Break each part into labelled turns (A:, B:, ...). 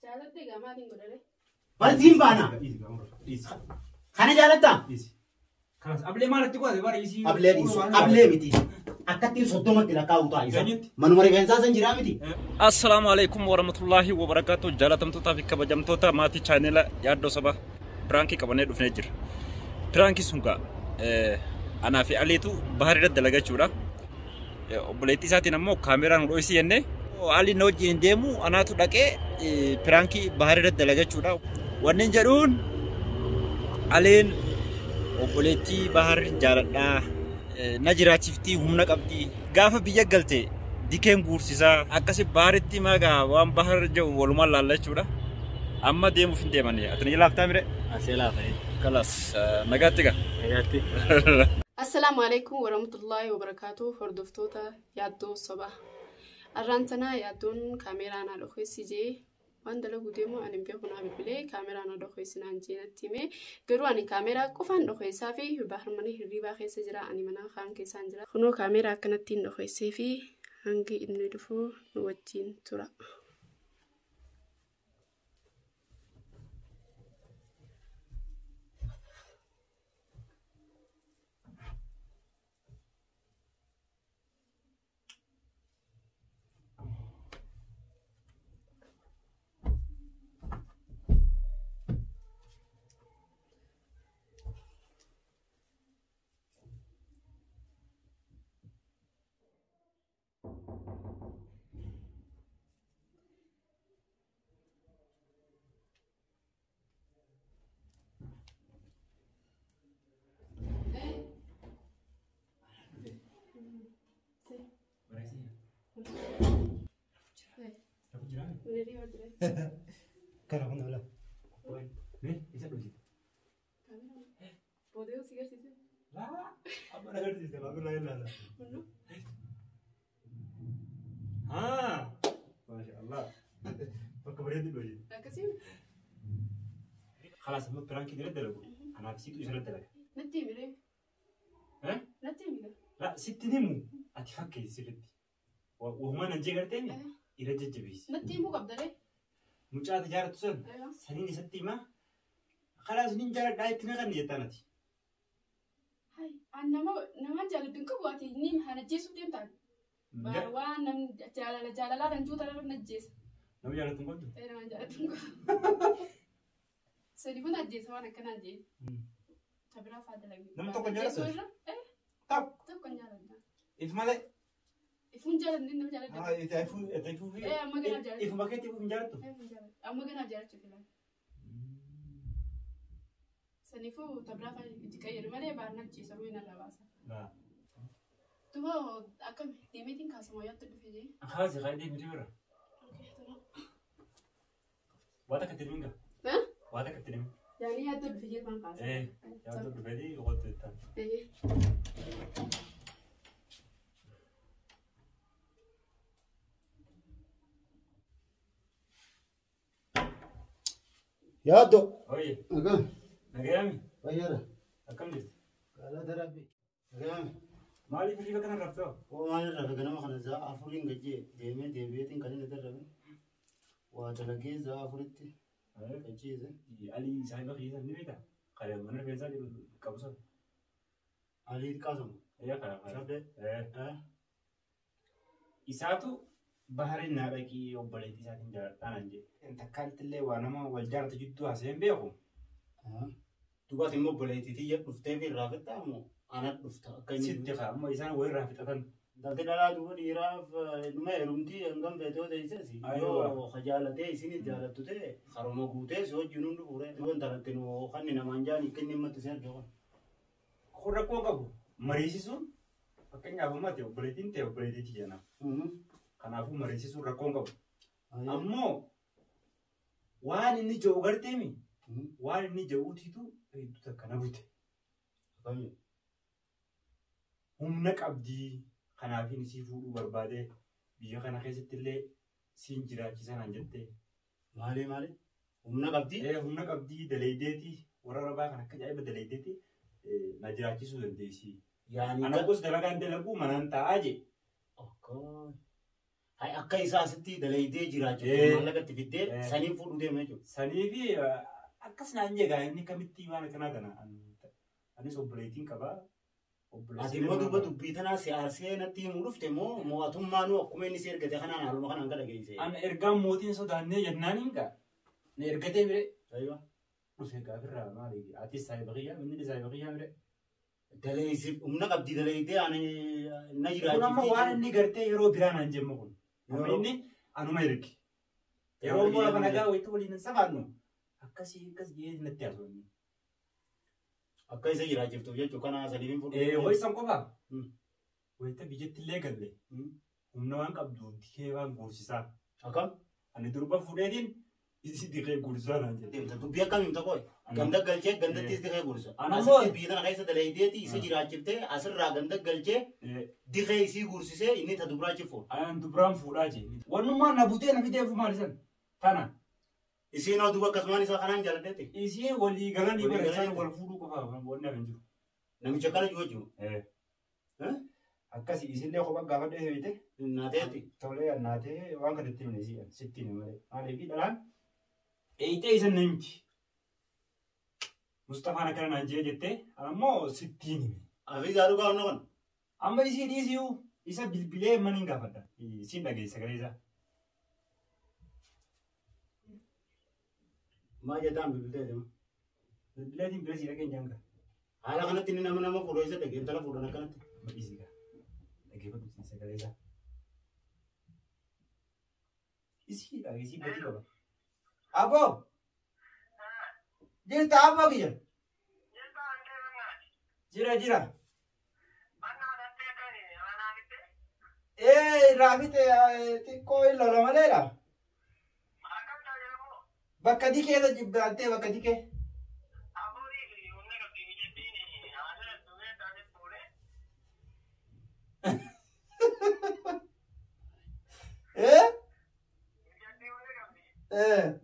A: Jaaladhe egaa maaliin godhare?
B: Barsiin baana.
C: Dhiisi gaamura. Dhiisi.
B: Kana jaalattaa?
C: Dhiisi. Kanas ablee maalatti qo'ate bara isii.
B: Ablee dhiisu. Ablee miti. Akkattiin 30tti lakkaa'u ta'a isa.
C: Eenyutti?
B: Manuma rifeensaa san jiraa miti.
D: Assalaamu alaikum warahmatullahi wabarakatuh. Jaalatamtootaa fi kabajamtoota maatii chaanela yaaddoo saba piraankii qabannee dhufnee jira. Piraankii sun gaa anaa fi Aliitu bahar irratti dalagachuudha. Obboleettii isaatiin ammoo kaameraan nu dho'isii jennee Ali na wajjin hin deemu anaatu dhaqee piraankii bahar irratti dalagachuudha. Wanni jedhuun Aliin obboleettii bahar jaaladhaa na jiraachiftii humna qabdi gaafa biyya galte dikeen guursisaa akkasi baharitti magaa waan bahar jedhu walumaan laallachuudha. Amma deemuuf hin deemanii ati ni laaftaa mire?
E: Asee laafee.
D: Kalas nagaatti gaa.
E: Nagaatti.
A: Assalaamu alaikum warahmatullahi wabarakatuh. Hordoftoota yaaddoo sobaa. Arraan tana yaaddoon kaameeraa naa dhokeessi jee waan dalaguu deemu ani hin beeku naa bilbilee kaameeraa naa dhokeessi naan jee natti hime. Garuu ani kaameeraa qofaan dhokeessaa fi bahar mana hirriibaa keessa jira ani mana kaan keessaan jira. Kunoo kaameeraa akkanattiin dhokeessee fi hangi inni dhufu nu wajjin tura.
B: Kana kun ola.
C: Isa dho'isite.
A: Boodee si agarsiise.
C: Laa amma na agarsiiste maamila ilaala.
A: Kunoo.
C: Haa. Maasha Allah. Bakka bareedu dho'isite.
A: Akkasii
C: Kalaas amma piraankii irratti dalagu. Anaaf siitu isa irratti dalaga.
A: natti himire. Natti himire.
C: La sitti himu ati fakkeessi sirriitti. Wahumaan an jee garteemi irra jajjabeessi.
A: Natti himuu qabdaree.
C: Mucaa ati jaalattu san saniin isatti himaa. Kalaas nin jaaladhaa itti naqanne jettaan ati.
A: Hai, an nama nama jaaladhu hin qabu ati ni kana jeesuuf deemtaan. Waan namni jaalala jaalalaa kan juuta irra najjeessa.
C: Nama jaalattu hin qabdu?
A: Ta'ee nama jaaladhu hin qabu. Sadi kun ajjeessa waan akkanaan jee. Tabiraa faa dalagee.
C: Nama tokko hin jaalattu?
A: Tokko. Tokko hin jaaladha.
C: If malee.
A: Ifuun jaaladhu nama jaaladha.
C: Ifuu fi.
A: Amma ganaaf jaaladhu.
C: Ifuma keetti ifuu hin jaalattu?
A: Amma ganaaf jaalachuuf ilaala. Saniifuu tabiraa faa itti qayyadu malee baar najjeessa ruuyi narraa baasa. Duba akkam deemeetiin kaasamoo yaatti dhufe jee.
C: Kaasi kaayidee miti bira. Waa takka itti himin gaa. Waa takka itti himin.
A: Yaani yaaddu dhufe jee waan kaasa.
C: Yaaddu dhufeetii qottu jettaan.
B: Yaaddoo.
C: Oye,
B: Akkam.
C: nagayaami.
B: Fayyaadha.
C: Akkam jirti?
B: Galata Rabbi. Nagayaami.
C: Maaliif hirriba kana raftoo?
B: Oo maalirraa fi ganama kana za'a afuriin gajjee deemee deebi'eetiin kan inni darrabe. Waa dalagee za'a afuritti gajjeese.
C: Alii saahiba kiyya ni beektaa? Kan mana rifeensaa jedhu qabu sana.
B: Alii qaasama.
C: Yaa kana kana.
B: Shabbee.
C: Isaatu bahariin naa dhaqii obboleettii isaatiin jaaladhaa naan jedhe. Takkaatti illee waa nama wal jaalatu jidduu haasa'ee hin beeku.
B: Dubaas immoo obboleettii tiyya dhuftee fi irraa fixxaa moo ana dhufta akka inni
C: Sitti haa amma isaan walirraa fixatan.
B: Intalti dhalaa duuba dhiiraaf dhuma heerumtii hangam feetoo teesses yoo ka jaalatee isin jaalattu ta'e karuma guutee si wajjin hundi fuudhee duuba intalatti nu kanni namaan jaani akka inni himmatti si arge kun.
C: Kun rakkoo qabu mariisisuun fakkeenyaaf amma ta'e obboleettiin ta'e obboleettii tiyya naaf. Kanaafuu mariisisuun rakkoo qabu. Ammoo waan inni jedhu garteemi waan inni jedhuutiitu hedduu takka na bute. Humna qabdii kanaafin isii fuudhuu barbaade biyya kana keessatti illee siin jiraachisa naan jettee.
B: Maali maali? Humna qabdii?
C: Humna qabdii daleeydeetii warra arabaa kan akka ajaa'iba daleeydeetii na jiraachisuu dandeessi.
B: Yaani
C: Ana gos dalagaan dalaguu manaan taa'aa jee.
B: Akkaan. Hai akka isaa asitti dalaydee jiraachiftu maallaqa itti fiddee saniin fuudhuu deema jechuudha.
C: Sanii fi akkas naan jegaa inni kamitti waan akkanaa kana anis obboleettiin qabaa.
B: Ati immoo duuba dubbii tanaa si aarsee natti himuu dhufte moo mootummaanuu akkuma inni si ergate kanaan haaluma kanaan gada geesse.
C: An ergaan mootiin sodaannee jennaan hin gaa. Na ergatee bire.
B: Aywa.
C: Dhufe gaafirraa maali? Atis saayiba kiyyaa inni saayiba kiyyaa bire.
B: Daleessif humna qabdi daleessee ani na
C: Kun amma
B: jiraachifti.
C: waan inni gartee yeroo biraa naan jemmu kun. Amma inni anuma erge. Yeroo immoo lafa nagaa wayitti waliin hin safaannu. Akkasii akkas jee natti haasoo inni.
B: Akka isa jiraachiftuuf jechuudha kana saniif hin fuudhu.
C: Wayisan qofaa. Wayita biyyatti illee galle. Humna waan qabdu dikee waan guursisaa.
B: Akkam?
C: Ani durba fuudheetiin isi dikee guursisaa naan jedhe.
B: Deemta dubbii akkam himta qoy. Ganda galchee gandattis dikee guursa.
C: Ana immoo-
B: Asitti biyya tana keessa daleeydeeti isa jiraachiftee asirraa ganda galchee dikee isii guursisee inni ta dubraa achi fuudha.
C: Anaan dubraan fuudhaa jee. Wannummaan na butee na fideefu maal isan? Tana.
B: Isiin hoo duuba akkasumaan isaa kanaan jaaladheeti.
C: Isiin walii galanii
B: Walii
C: bara isaan
B: galanii.
C: wal fuudhuu qofa wanni hafe hin jiru.
B: Namicha kana jiru jiru.
C: Akkasi isillee kophaa gaafadhee beekte.
B: Naateeti.
C: Tolee annaatee waan kana itti himne isii sitti hime malee. Maaliif dhalaan eeyitee isan na himti. Mustafaan akkana naan jee jettee ammoo sittiin hime.
B: Afiizaa dhugaa humna kun.
C: Amma isii dhiisiyuu isa bilbilee mana hin gaafadha. Isiin dhageessa sagalee isaa.
B: Maal jettaan bilbiltee deema.
C: Bilbileetiin bira sii dhageenya hanga.
B: Haala kanatti inni nama nama fuudhoo isa dhagee intala fuudhan akkanatti.
C: Amma dhiisii gaa. Dhageeffadhu isii sagalee isaa. Isii dha isii gatii qaba. Aboo! Jirta aboo kiyya? Jira jira. Ee raafite xiqqoo hin lola maleedha. Bakka dikeessa jibbaattee bakka dikee. Ee? Ee.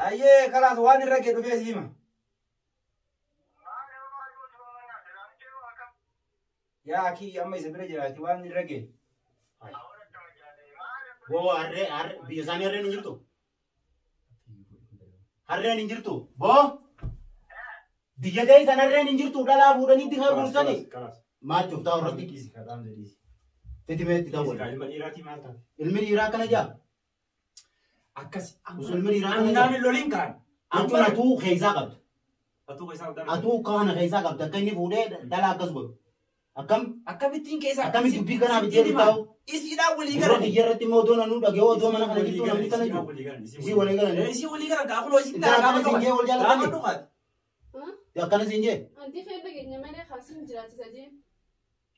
C: Ayyee kalaas waan irra gee dhufee si hima. Yaa kii amma isa bira jiraati waan irra gee.
B: Boo harree harree biyya isaanii harreen hin jirtu. Harreen hin jirtu. Boo biyya ta'e san harreen hin jirtu dhalaa fuudhanii dikee guursanii. Maal cuftaa irratti fitimeetti ta'u.
C: Ilma dhiiraatii maal taate?
B: Ilmi dhiiraa akkana jaa.
C: Akkas.
B: Osoo ilmi dhiiraa akkana
C: Annaan
B: jaa.
C: hin loliin kaan.
B: Jechuun atuu keessaa qabda.
C: Atuu keessaa qabda.
B: Atuu kana keessaa qabda akka inni fuudhee dhalaa akkas godhu. Akkam
C: Akkamittiin keessaa?
B: akkamitti dubbii kanaaf itti taa'u?
C: Isiidhaan walii
B: Gurra
C: galan.
B: kiyya irratti immoo odoo nanuu dhagee odoo mana kana jirtu namni kana jiru. Isii walii galan.
C: Isii walii galan kaa kunoo isiin
B: Intala akkana siin jee wal jaalatani?
C: Gaafa dhugaati.
B: Akkana siin jee.
A: Anti feen dhageenya malee kaasiin jiraachisa jee.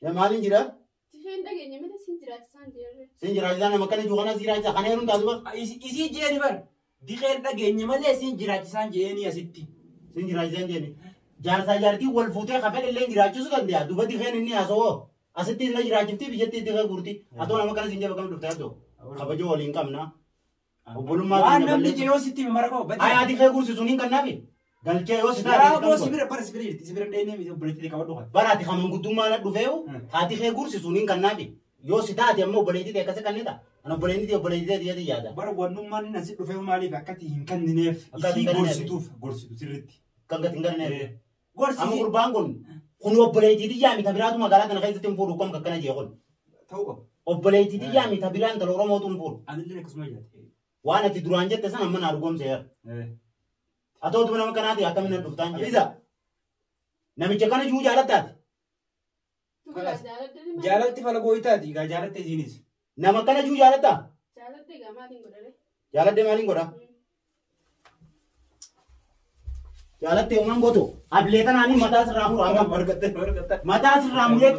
B: Yaa maaliin jira?
A: Tifeen dhageenya malee siin jiraachisaan jeerre.
B: Siin jiraachisaa nama akkana jiru kana jiraachisa kana heeruun taatu ba.
C: Isii jeeni bar. Diqeen dhageenya malee siin jiraachisaan jeeni asitti.
B: Siin jiraachisaan jeeni. Jaarsaa jaartii wal fuutee kafee illee jiraachisuu danda'a. Duuba dikeen inni haasawoo. Asitti na jiraachifti biyyatti dikee guurti. Atoo nama kana siin jee bakka dhufte hatoo. Kabajoo waliin qabna. Obbolummaa
C: Waan
B: keenya
C: namni
B: balleessu.
C: jee yoo sitti mara koo badii.
B: Ay ati kee guursisu niin kannaafi. Galchee yoo si
C: Yaa
B: taate
C: boo sibira bara sibira jirti sibira dheenee miti obboleettii qabadhu kan.
B: Bara ati kan guddummaa na dhufeewu haati kee guursisu niin kannaafi. Yoo si taate ammoo obboleettii ta'e akkasi kannita. Ana obboleettii ta'e obboleettii ta'e jedhee yaada.
C: Bara wannummaan inni asi dhufeef maaliif akkati hin kennineef
B: Akka ati
C: isii
B: hin kennineef.
C: gorsituuf gorsitu sirriitti.
B: Kan gati hin ganneef. Amma
C: Gorsisi
B: gurbaan kun kun obboleettii xiyyaa mita biraatu magaalaa kana keessatti hin fuudhu kom akkana jee kun.
C: ta'uu qaba.
B: Obboleettii xiyyaa mita biraan intala Oromootu hin fuudhu.
C: Anillee akkasuma jaate.
B: Waan ati duraan jette sana amma naa dhugoomseera. Atoo dubara nama kanaati akkamiin na dhuftaan jee.
C: Afiisa
B: Namicha kana juu jaalattaati.
C: jaalatti fala gooyitaati egaa jaalatte isiinis.
B: Nama kana juu jaalattaa?
A: Jaaladde egaa maaliin godhare?
B: Jaaladde maaliin godha? Jaalatte yoomaan gootu ablee tanaanii mataa sirraa muru akkam?
C: Argatte argatte.
B: Mataa sirraa muree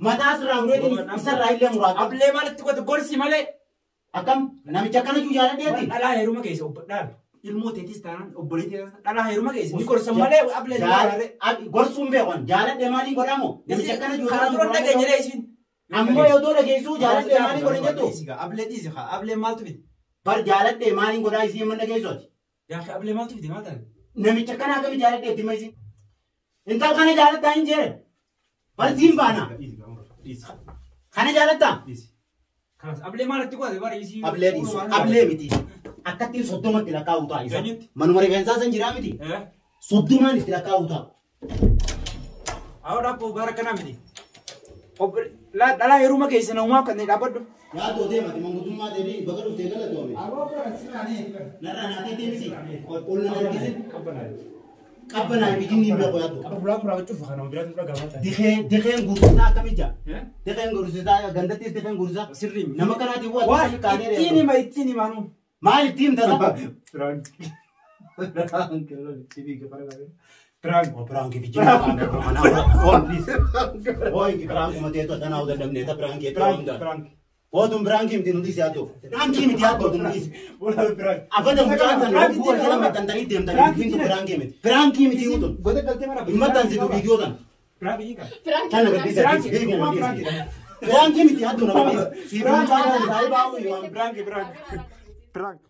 B: mataa sirraa muree isarraa illee muru akkam?
C: Ablee maalitti goote gorsi malee.
B: Akkam namicha kana juu jaaladdeeti?
C: Dhalaa heeruma keessa obbo dhaal. Ilmoo teetis taanaan obboleettii taanaan dhalaa heeruma keessa ni gorsan malee ablee
B: Gorsuun beekan jaaladhe maaliin godhamoo? Namicha kana juu
C: Kana dura dhageenya dha isiin.
B: Ammoo yoo dhageessuu jaaladhe maaliin godhan jettu?
C: Ablee dhiisi haa ablee maaltu fide?
B: Bar jaaladhe maaliin godhaa isii amma dhageessuuti?
C: Yaa ablee maaltu fide maal taate?
B: Namicha kana akkami jaaladhe itti maisi. Intal kana jaalattaa hin jee. Barsiin baana.
C: Dhiisi.
B: Kana jaalattaa?
C: Dhiisi. Kanas ablee maalitti godhate bara isii.
B: Ablee dhiisi. Ablee miti. Akkattiin 30tti lakkaa'u ta'a isa.
C: Eenyutti?
B: Manuma rifeensaa san jiraa miti. 30n itti lakkaa'u ta'a.
C: Awwa dhaabboo gaara kanaa miti. Dhalaa yeruma keessa namumaa kan dhaabbadhu.
B: Yaadoo deemati manguddummaa deebii baga dhuftee galatoome. Narraa naatee deemisi. Ol na harkisin. Qabbanaa fi jinni hin beeku yaadoo.
C: Bulaa kuraa cufa kana biraatti dura gabaata.
B: Dikeen gursisaa akkami jaa? Dikeen gursisaa gandattis dikeen gursisaa.
C: Sirrii.
B: Nama kanaatiin waa
C: Waa
B: ittiin kaanee
C: ittiin hima ittiin hima nu.
B: Maal ittiin himta?
C: Piraank. Piraank.
B: Piraanki fi jinni kaanee Ooyi piraankuma teetu tanaa uda damneeta piraankii
C: Piraank. Piraank.
B: Ootun piraankii miti nuti siyaatoo. Piraankii miti yaadoo nuti.
C: Bulaa piraank.
B: Abada mucaan sana hogguu wal jala maxxantanii deemtanii dubbiin piraankii miti. Piraankii miti utun.
C: Goda galtee mana.
B: Hin maxxansitu viidiyoo tan.
C: Piraank hiika.
B: Kana gaddisa. Piraankii miti yaadoo nama dhiisa. Siif mucaan sana saayibaa
C: Piraank piraank. Piraank.